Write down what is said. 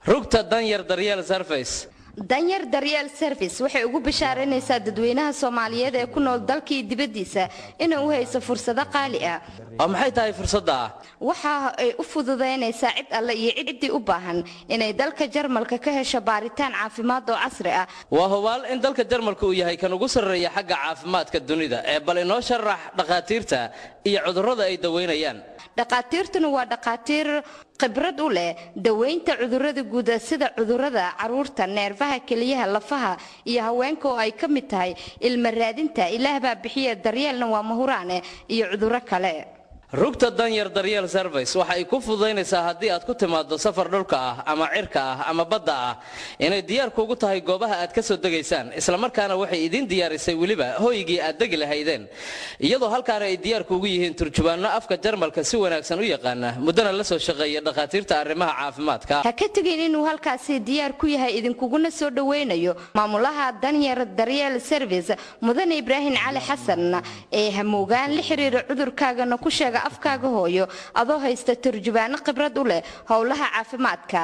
Rugta Danyar Daryeel Service. Danyar Daryeel Service waxay ugu bishaaranaysaa dadweynaha Soomaaliyeed ee ku nool dalkii dibaddiisa inay u hayso fursado qaali ah. Oo maxay tahay fursadda? Waxa ay u fududaynaysaa cid alle iyo ciddii u baahan inay dalka Jarmalka ka hesho baaritaan caafimaad oo casri ah. Waa hubaal in dalka Jarmalka uu yahay kan ugu sarreeya xagga caafimaadka dunida, ee bal inoo sharax dhakhaatiirta iyo cudurrada ay daweynayaan. Dhakhaatiirtuna waa dhakhaatiir khibrad u leh daweynta cudurrada guud sida cudurrada caruurta, neerfaha, keliyaha, lafaha iyo haweenka, oo ay ka mid tahay ilma raadinta, ilaahbaa bixiya daryeelna waa mahuraane, iyo cudurro kale. Rugta Danyar Daryeel Service waxa ay ku fududaynaysaa haddii aad ku timaado safar dhulka ah ama cirka ah ama badda ah inay diyaar kuugu tahay goobaha aad ka soo degaysaan, islamarkaana waxay idiin diyaarisay weliba hoygii aad degi lahaydeen, iyadoo halkaana ay diyaar kuugu yihiin turjubaanno afka Jarmalka si wanaagsan u yaqaana, muddana la soo shaqeeya dhakhaatiirta arrimaha caafimaadka. Ha ka tegin inuu halkaasi diyaar ku yahay idinkuguna soo dhoweynayo maamulaha Danyar Daryeel Service, Mudane Ibraahim Cali Xasan, ee hamuugaan la xiriira cudurkaagana ku sheega afkaaga hooyo, adoo haysta turjubaano khibrad u leh howlaha caafimaadka.